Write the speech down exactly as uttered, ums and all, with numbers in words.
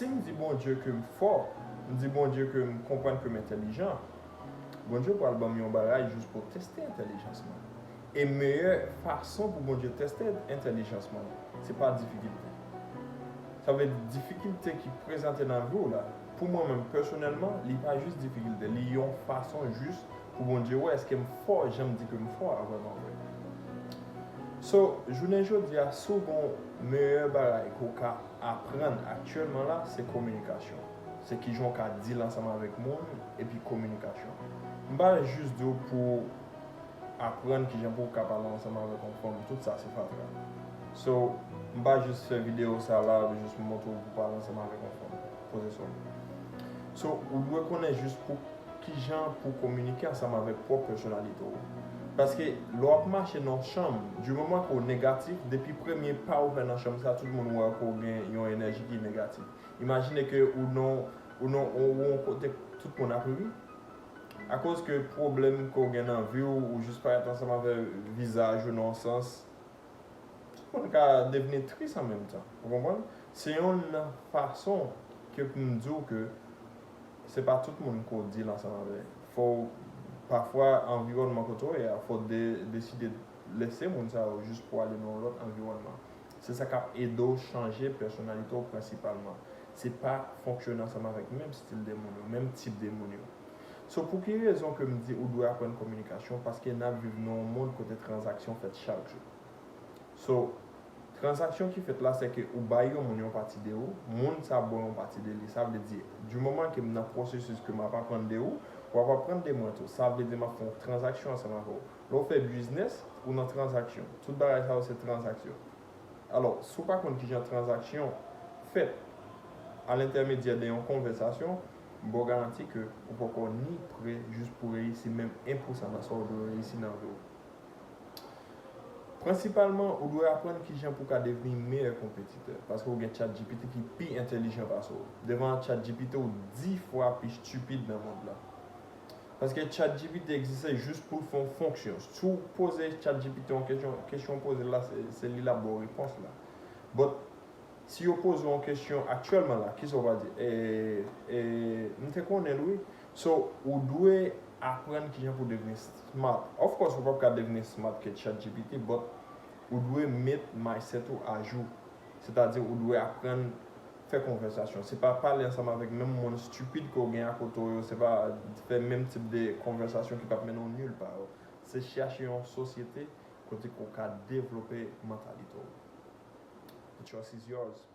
Si m di Bondye ke m fò, m di Bondye ke m konprann ke m entèlijan, Bondye pral ban m yon bagay jis pou teste entèlijans mwen. E meyè fason pou Bondye teste entèlijans mwen, se pa difikilte. Sa vle di difikilte ki prezante nan vi w la, pou mwen menm pèsonèlman, li pa jis difikilte, li yon fason jis pou Bondye wè èske m fò jan m di ke m fò a vrèman vre. So, jounen jodi a, si w gen yon meyè bagay ke w ka aprann aktyèlman la, se kominikasyon. Se kijan w ka deal ansanm avèk moun, epi kominikasyon. M pa jis di w pou aprann kijan pou w ka pale ansanm avèk yon fanm, tout sa se fatra. So, m pa jis fè videyo sa la jis pou montre w pou pale ansanm avèk yon fanm. Poze sou. So, ou dwe konnen jis pou kijan pou kominike ansanm avèk pwòp pèsonalite w. Paske lè w ap mache nan yon chanm, di moman ke w negatif, depi premye pa ou fè nan chanm sa, tout moun wè ke w gen yon enèji ki negatif. Imajine ke ou nan ou nan ou yon kote tout moun ap ri. Akoz ke pwoblèm ke w gen nan vi w, ou jis parèt ansanm avèk vizaj ou nan yon sans, tout moun ka devni tris an menm tan. Ou konprann? Se yon nan fason ke pou m di w ke se pa tout moun ke w deal ansanm avèk. Fò w, pafwa, anviwònman kote w ye a, fò w de, deside lese moun sa yo jis pou ale nan yon lòt anviwònman. Se sa k ap ede w chanje pèsonalite w prensipalman. Se pa fonksyone ansanm avèk menm stil de moun yo, menm tip de moun yo. So, pou ki rezon ke m di ou dwe aprann kominikasyon? Paske n ap viv nan yon mond kote tranzaksyon fèt chak jou. So, tranzaksyon ki fèt la, se ke ou bay yon moun yon pati de ou, moun sa ba w yon pati de li. Sa vle di, di moman ke m nan pwosesis ke m ap aprann de ou, w ap aprann de mwen tou. Sa vle di, m ap fè yon tranzaksyon ansanm avè w. Lè w fè biznis, ou nan tranzaksyon. Tout bagay sa yo se tranzaksyon. Alò, si w pa konn kijan tranzaksyon fèt alentèmedyè de yon konvèsasyon, m ba w garanti ke ou poko ni pre jis pou reyisi menm en pousan nan sa w dwe reyisi nan vi w. Prensipalman, ou dwe aprann kijan pou w ka devni meyè konpetitè, paske w gen ChatGPT ki pi entèlijan pase w. Devan ChatGPT, w di fwa pi stipid nan mond la. Paske ChatGPT egziste jis pou l fè yon fonksyon. Si w poze ChatGPT yon kesyon, kesyon w poze l la, se, se li l ap ba w repons la. But, si yo poze w yon kesyon aktyèlman la, kisa w va di? E, e, m te konnen l, wi. So, ou dwe aprann kijan pou w devni smart. Of course, ou p ap ka devni smart ke ChatGPT, but ou dwe met mindset ou ajou. Sètadi, ou dwe aprann fè konvèsasyon. Se pa pale ansanm avèk menm moun stipid ke w gen akote w yo, se pa fè menm tip de konvèsasyon ki p ap mennen w nil pa yo. Se chache yon sosyete kote ke w ka devlope mantalite w. The choice is yours.